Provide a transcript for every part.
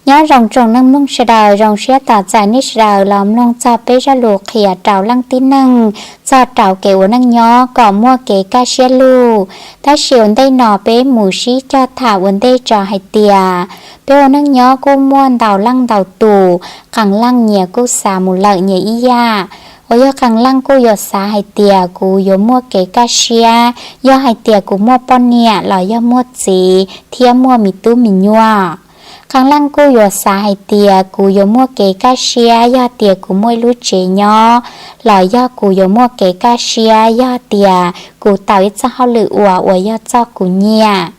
Nyob zoo tsoom neej mloog sawv daws, zoo siab tos txais nej sawv daws los mloog txog peb zaj lus qhia rau leej tib neeg txog rau kev ua neej nyob kom muaj kev kaj siab lug. Tab sis ua ntej no peb mus sib cog tham ua ntej tso hais tias peb ua neej nyob kuj muaj ntau leej ntau tus, qee leej nyias kuj xav mus lawm nyias ib yam. Uas yog qee leej kuj yuav xav hais tias kuv yuav muaj kev kaj siab yog hais tias kuv muaj poj niam los yog muaj txiv thiab muaj me tub me nyuam. Qee leej kuj yuav xav hais tias kuv yuav muaj kev kaj siab yog tias kuv muaj ib lub tsev nyob, los yog kuv yuav muaj kev kaj siab yog tias kuv tau ib txoj hauj lwm ua uas yog txog kuv nyiam.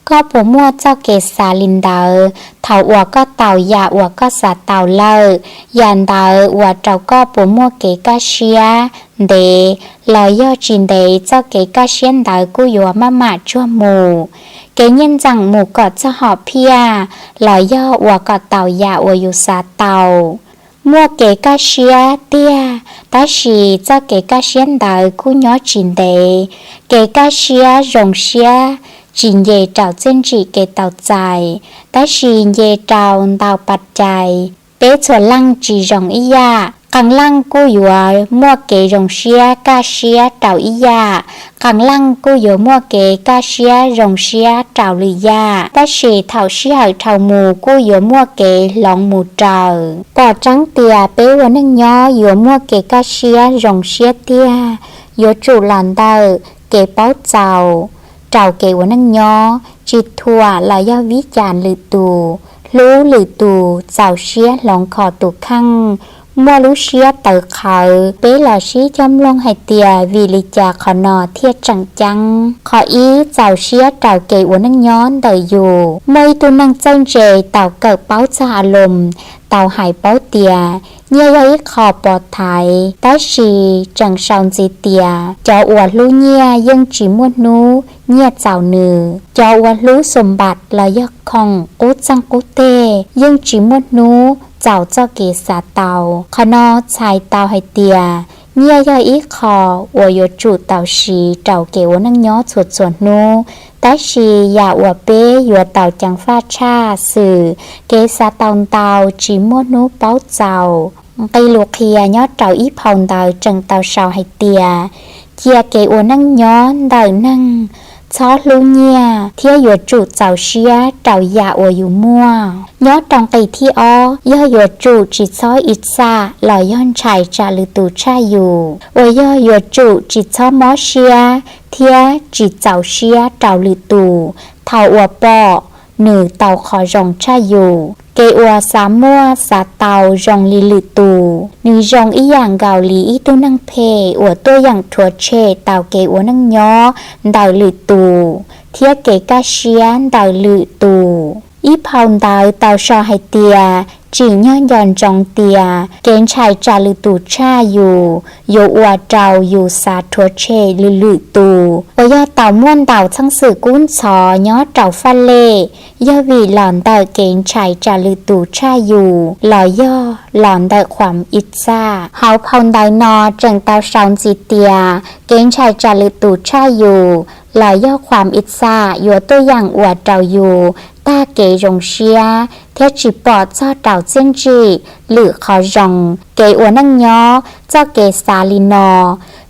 Koj puas muaj txoj kev xav li ntawd? Thaum uas koj tau yam uas koj xav tau lawm, yam ntawd ua rau koj puas muaj kev kaj siab ntev los yog tsis ntev? Txoj kev kaj siab ntawd kuj yuav maj mam tsuag mus. Kev nyiaj ntxeem mus kom txog hom phiaj los yog ua kom tau yam uas yus xav tau. Muaj kev kaj siab tiag, tab sis txoj kev kaj siab ntawd kuj nyob tsis ntev. Kev kaj siab zoo siab tsis nce rau txiaj ntsim kev tau txais, tab sis nce rau ntau pas cai. Peb txhua leej tsis zoo ib yam, qee leej kuj yuav muaj kev zoo siab kaj siab rau ib yam, qee leej kuj yuav muaj kev kaj siab zoo siab rau lwm yam, tab sis thaum sij hawm dhau mus kuj yuav muaj kev hloov mus raws. Pom tseeb tias peb ua neej nyob yuav muaj kev kaj siab zoo siab tiag, yuav tsum los ntawm kev paub txaus rau kev ua neej nyob, tsis thuam los yog vib cas lwm tus, hlub lwm tus, txaus siab hloov kho tus kheej, muaj lub siab tawv qhawv. Peb los sib cog mloog hais tias vim li cas qhov no thiaj tseem ceeb. Qhov ib, txaus siab rau kev ua neej nyob ntawm yus. Muaj ib tug neeg txawj ntse tau kawm paub txog Aloos tau hais paub tias nyiaj yog ib qho pov thaiv, tab sis tseem sau ntxiv tias cov uas hlub nyiaj yeej tsis muaj hnub nyiaj txaus nws. Cov uas hlub xu npas los yog khoom qub txeeg qub teg yeej tsis muaj hnub txaus txoj kev xav tau. Qhov no txhais tau hais tias nyiaj yog ib qho uas yuav tsum tau siv rau kev ua neej nyob txhua txhua hnub, tab sis yam uas peb yuav tau ceev faj tshaj xwm kev xav tau ntau tsis muaj hnub paub txaus. Nqe lus qhia nyob rau ib phau ntawv tseem tau sau hais tias cia kev ua neej nyob ntawm neeg, txhob hlub nyiaj thiab yuav tsum txaus siab rau yam uas yus muaj. Nyob rau nqe thib ob, yog yuav tsum tsis txhob ib txaj los yog ntshai tsam lwm tus tshaj yus, uas yog yuav tsum tsis txhob mob siab thiab tsis txaus siab rau lwm tus thaum uas pom nws tau qhov zoo tshaj yus. Kev uas xav muaj xav tau zoo li lwm tus, nws zoo ib yam nkaus li ib tug neeg phem uas tuaj yeem rhuav tshem tau kev ua neej nyob ntawm lwm tus thiab kev kaj siab ntawm lwm tus. Ib phau ntawv tau sau hais tias tsim nyog nco ntsoov tias kev ntshai tsam lwm tus tshaj yus yuav ua rau yus xav rhuav tshem lwm lwm tus, uas yog tau muaj ntau txheej xwm kub ntxhov nyob rau faj lej yog vim los ntawm kev ntshai tsam lwm tus tshaj yus los yog los ntawm qhuam ib txaj. Hauv phau ntawv no tseem tau sau ntxiv tias kev ntshai tsam lwm tus tshaj yus los yog qhuam ib txaj yuav tuaj yeem ua rau yus tag kev zoo siab thiab tsis pom txog rau txiaj ntsim lwm qhov zoo. Kev ua neej nyob, txoj kev xav li no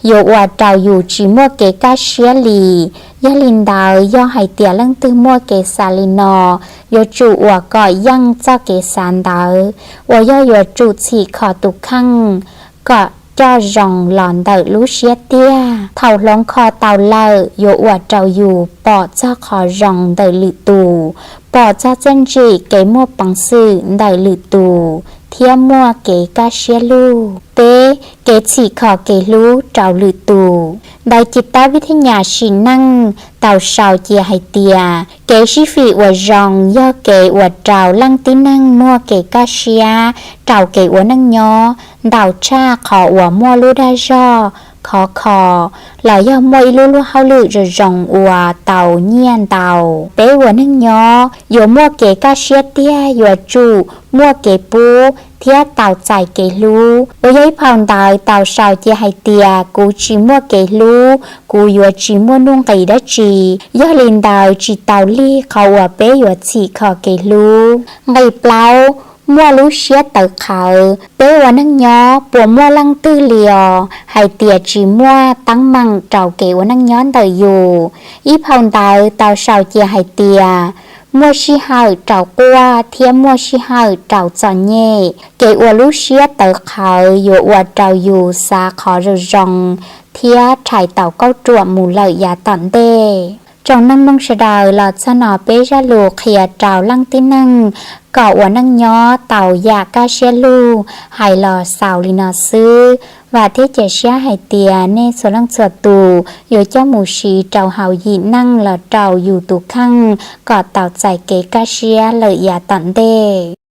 yuav ua rau yus tsis muaj kev kaj siab li. Yog li ntawd, yog hais tias leej twg muaj kev xav li no, yuav tsum ua kom yeej txoj kev xav ntawd, uas yog yuav tsum txhim kho tus kheej kom coj zoo los ntawm lub siab tiag. Thaum hloov kho tau lawm, yuav ua rau yus pom txog qhov zoo ntawm lwm tus, pom txog txiaj ntsim kev muaj peev xwm ntawm lwm tus thiab muaj kev kaj siab lug. Peb, kev txhim kho kev hlub rau lwm tus. Ntawv ci tab vib thaj nyas sim neej tau sau cia hais tias kev sib fim uas zoo yog kev ua rau leej tib neeg muaj kev kaj siab rau kev ua neej nyob ntau tshaj qhov uas muaj lub dag zog khov kho, los yog muaj ib lub luag hauj lwm zoo zoo uas tau nyiaj ntau. Peb ua neej nyob yuav muaj kev kaj siab tiag yuav tsum muaj kev pub thiab tau txais kev hlub, uas yog ib phau ntawv tau sau cia hais tias kuv tsis muaj kev hlub, kuv yuav tsis muaj nuj nqis dab tsi, yog li ntawd tsis tau lig qhov uas peb yuav txhim kho kev hlub. Nqe plaub, muaj lub siab tawv qhawv. Peb ua neej nyob puas muaj leej twg li os hais tias tsis muaj teeb meem rau kev ua neej nyob ntawm yus? Ib phau ntawv tau sau cia hais tias muaj sij hawm rau quaj thiab muaj sij hawm rau txom nyem. Kev ua lub siab tawv qhawv yuav ua rau yus xav qhov zoo zoo thiab rhais tau kauj ruam mus lawm yav tom ntej. Tsoom neej mloog sawv daws, los txog no peb zaj lus qhia rau leej tib neeg kom ua neej nyob tau yam kaj siab lug hais los xaus li no xwb. Vam thiab cia siab hais tias nej txhua leej txhua tus yuav coj mus siv rau hauv yim neej los rau yus tus kheej kom tau txais kev kaj siab lawm yav tom ntej.